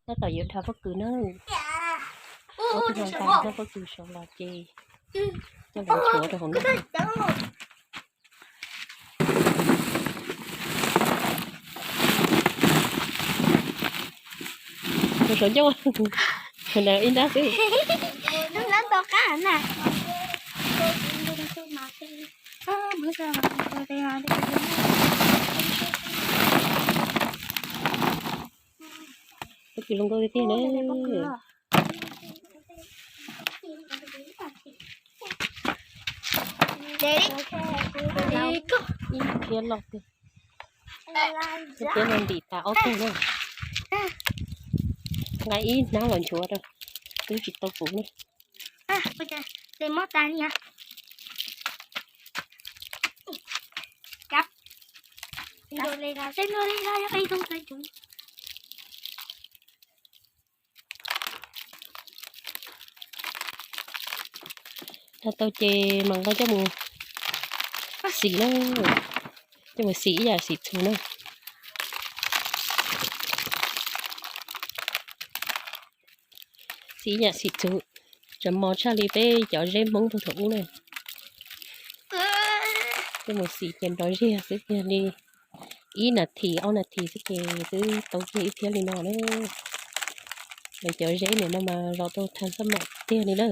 Tab tom yuav dhau pob kws na. Ob tug no nqa pob kws saud los ces coj los nchuav rau hauv no. Tus saum ncauj, tus na ib nrab xwb. Pob kws zoo nkauj tiag tiag na. Ib phiab loj tiag. Ib phiab no ntim tas ob tug na. Nqa ib hnab los nchuav rau, twb tsis tau puv ne. Dhau tau ces mam nqa coj mus xim na, coj mus xim ib yam xim txhuv na. Xim ib yam xim txhuv, tseem mos tshaj li peb cov zeb Hmoob thaum ub na. Coj mus xim ces nrov ziag xwb, yog li ib nas this ob nas this xwb ces twb tau kiag ib phiab li no na. Lawv cov zeb nim no mas zom tau thas xab mam tiag li na.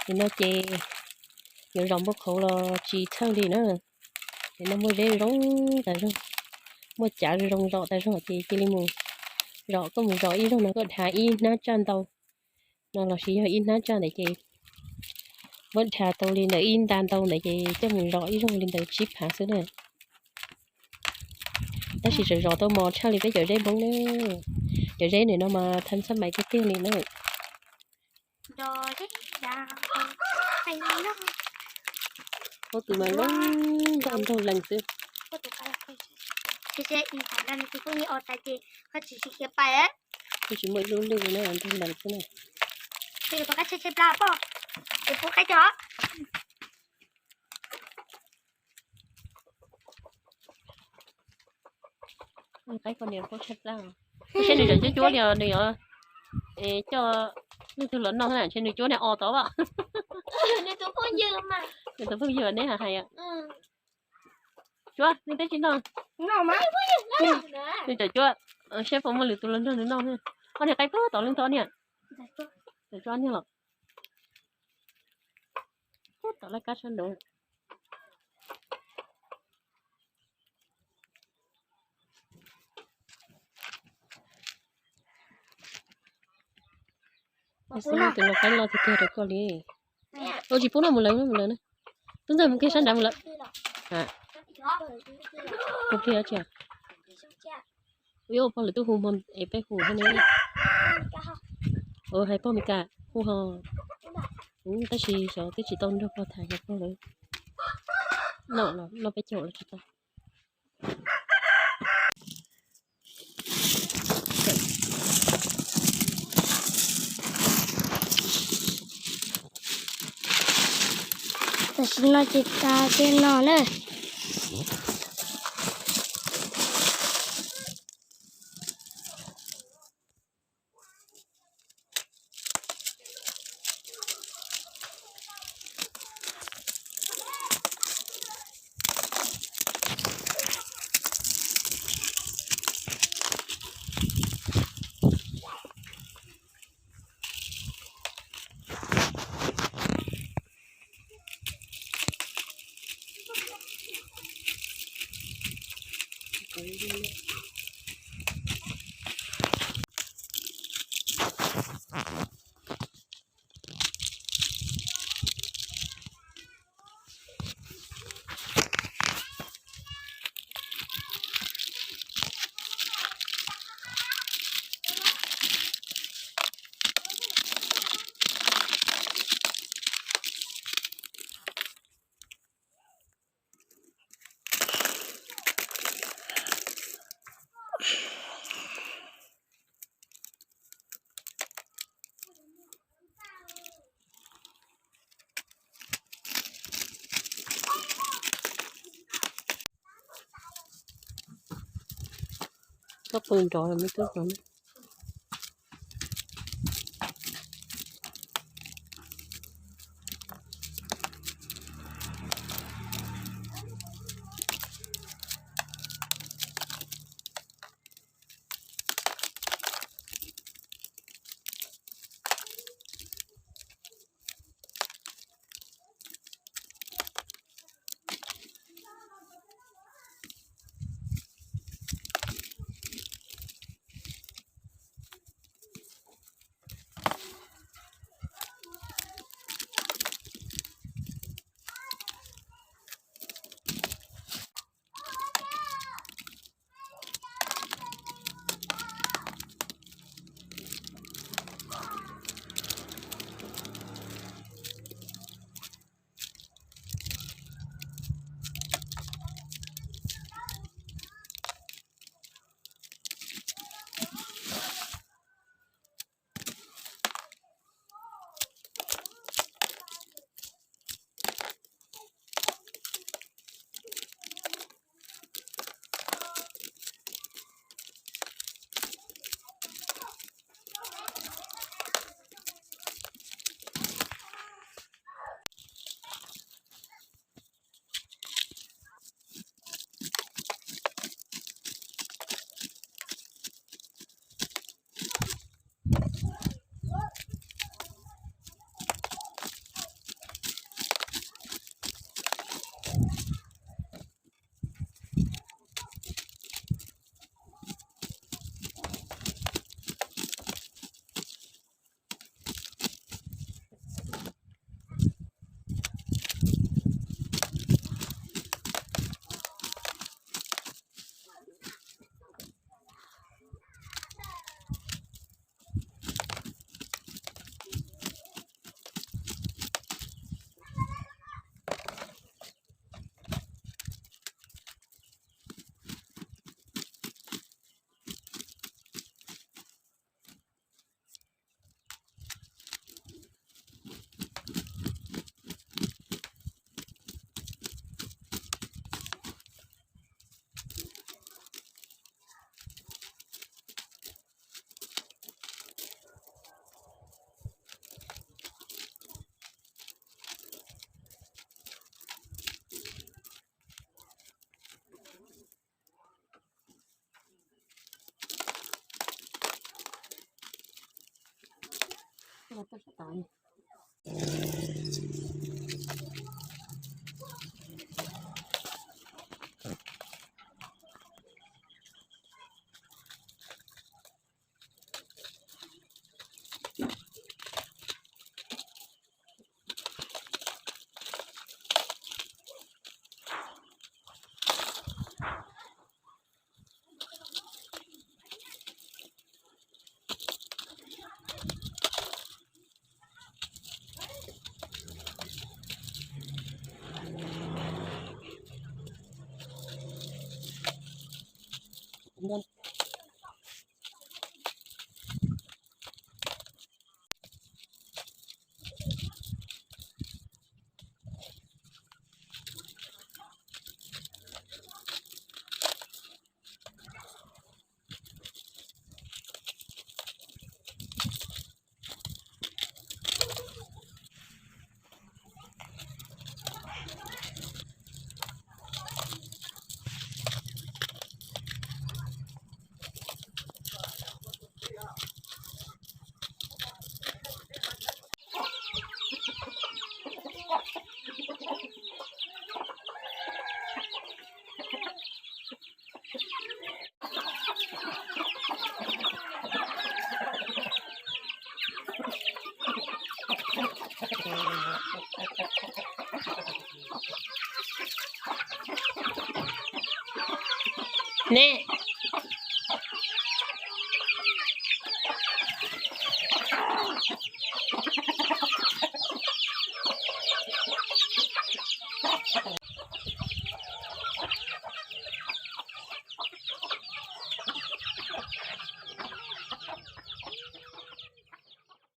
Nim no ces yuav zom npau qhauv los tsis txhawj li na. Nim no muaj zeb zoo tas zog, muaj cav zoo zom tas zog ces cia li mus zom, koj mus zom ib zaug no koj dhas ib hnab tsaj ntau no lossis yog ib hnab tsaj ntawd ces muab dhas tau li ntawd ib nta ntau ntawd ces coj mus zom ib zaug li ntawd tsib phav xwb na. Tab sis tseem zom tau mos tshaj li peb cov zeb Hmoob na. Cov zeb nim no mas thas xab mam tiag tiag li na. Pob kws mas zoo nkauj nraug lees xwb. Tsis muaj ib lub lwj na, nraug lees xwb na. Qaib ko niam qhuav tshaib plab, saib nws tseem cuab cuab li os, nws yuav coj leej twg los noj, ntshe nws cuab niag o tod as. Nws tus phooj ywg neb hais. Cuab, nws twb tsis noj. Nws tseem cuab, saib puas muaj lwm tus los nrog nws noj. Ob niag qaib puag tom leej twg niag? Tseem cuab niag los. Puag tom laj kab sab nraud. Xwb tus no qaib loj tiag tiag rau koj li. Ua tsis pub no mus lawm, mus lawm na. Tub ntxawg mus kiag sab nrad mus lawm. Ua plig dab tsi? Ua pog lawv twb hu hmo es peb hu hov ne. Hais pog Mes Kas hu ho. Tab sis xyov twb tsis tau nrog pog tham, xyov pog lawv noj los noj peb caug los tsis tau. Tam sim no ces tas tiag no na. Koj pw nrov los me tub no. Ne,